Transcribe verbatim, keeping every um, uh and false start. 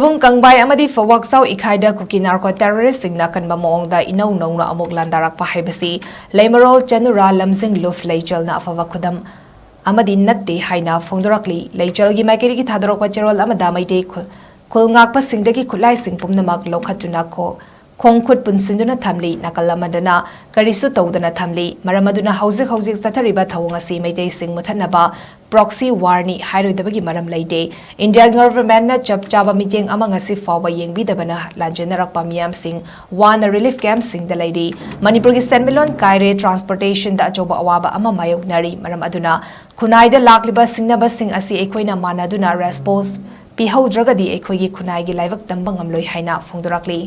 ꯄꯨꯡ ꯀꯪꯕꯥꯏ ꯑꯃꯗꯤ ꯐꯋꯥꯛꯆꯥꯎ ꯏꯈꯥꯏꯗ ꯀꯨꯀꯤ ꯅꯥꯔꯀꯣ ꯇꯦꯔꯣꯔꯤꯁ꯭ꯠꯁꯤꯡꯅ ꯑꯀꯟꯕ ꯃꯑꯣꯡꯗ ꯏꯅꯧ ꯅꯧꯅ ꯑꯃꯨꯛ ꯂꯥꯟꯗꯥꯔꯛꯄ ꯍꯥꯏꯕꯁꯤ ꯂꯩꯃꯔꯣꯜ ꯆꯅꯨꯔꯥ ꯂꯝꯖꯤꯡ ꯂꯨꯞ ꯂꯩꯆꯦꯜꯅ ꯑꯐꯕ ꯈꯨꯗꯝ ꯑꯃꯗꯤ ꯅꯠꯇꯦ ꯍꯥꯏꯅ ꯐꯣꯡꯗꯣꯔꯛꯂꯤ꯫ ꯂꯩꯆꯦꯜꯒꯤ ꯃꯥꯏꯀꯩꯗꯒꯤ ꯊꯥꯗꯣꯔꯛꯄ ꯆꯦꯔꯣꯜ ꯑꯃꯗ ꯃꯩꯇꯩ ꯈꯨ-, ꯈꯨꯜ ꯉꯥꯛꯄꯁꯤꯡꯗꯒꯤ ꯈꯨꯠꯂꯥꯏꯁꯤꯡ ꯄꯨꯝꯅꯃꯛ ꯂꯧꯈꯠꯇꯨꯅ ꯈꯣ-, ꯈꯣꯡ ꯈꯨꯠ ꯄꯨꯟꯁꯤꯟꯗꯨꯅ ꯊꯝꯂꯤ꯫ ꯅꯥꯀꯜ ꯑꯃꯗꯅ ꯀꯔꯤꯁꯨ ꯇꯧꯗꯅ ꯊꯝꯂꯤ꯫ ꯃꯔꯝ ꯑꯗꯨꯅ ꯍꯧꯖꯤꯛ ꯍꯧꯖꯤꯛ ꯆꯠꯊꯔꯤꯕ ꯊꯧꯑꯣꯡ ꯑꯁꯤ ꯃꯩꯇꯩꯁꯤꯡ ꯃꯨꯊꯠꯅꯕ proxy war ꯅꯤ ꯍꯥꯏꯔꯣꯏꯗꯕꯒꯤ ꯃꯔꯝ ꯂꯩꯇꯦ꯫ Indian government ꯅ ꯆꯞ ꯆꯥꯕ ꯃꯤꯠꯌꯦꯡ ꯑꯃ ꯉꯁꯤ ꯐꯥꯎꯕ ꯌꯦꯡꯕꯤꯗꯕꯅ ꯂꯥꯟꯖꯦꯟꯅꯔꯛꯄ ꯃꯤꯌꯥꯝꯁꯤꯡ ꯋꯥꯅ relief camp ꯁꯤꯡꯗ ꯂꯩꯔꯤ꯫ ꯃꯅꯤꯄꯨꯔꯒꯤ ꯁꯦꯟꯃꯤꯠꯂꯣꯟ ꯀꯥꯏꯔꯦ, transportation ꯗ ꯑꯆꯧꯕ ꯑꯋꯥꯕ ꯑꯃ ꯃꯥꯌꯣꯛꯅꯔꯤ꯫ ꯃꯔꯝ ꯑꯗꯨꯅ ꯈꯨꯟꯅꯥꯏꯗ ꯂꯥꯛꯂꯤꯕ ꯁꯤꯡꯅꯕꯁꯤꯡ ꯑꯁꯤ ꯑꯩꯈꯣꯏꯅ ꯃꯥꯟꯅꯗꯨꯅ response ꯄꯤꯍꯧꯗ꯭ꯔꯒꯗꯤ ꯑꯩꯈꯣꯏꯒꯤ ꯈꯨꯟꯅꯥꯏꯒꯤ ꯂꯥꯏꯕꯛ ꯇꯝꯕ ꯉꯝꯂꯣꯏ ꯍꯥꯏꯅ ꯐꯣꯡꯗꯣꯔꯛꯂꯤ꯫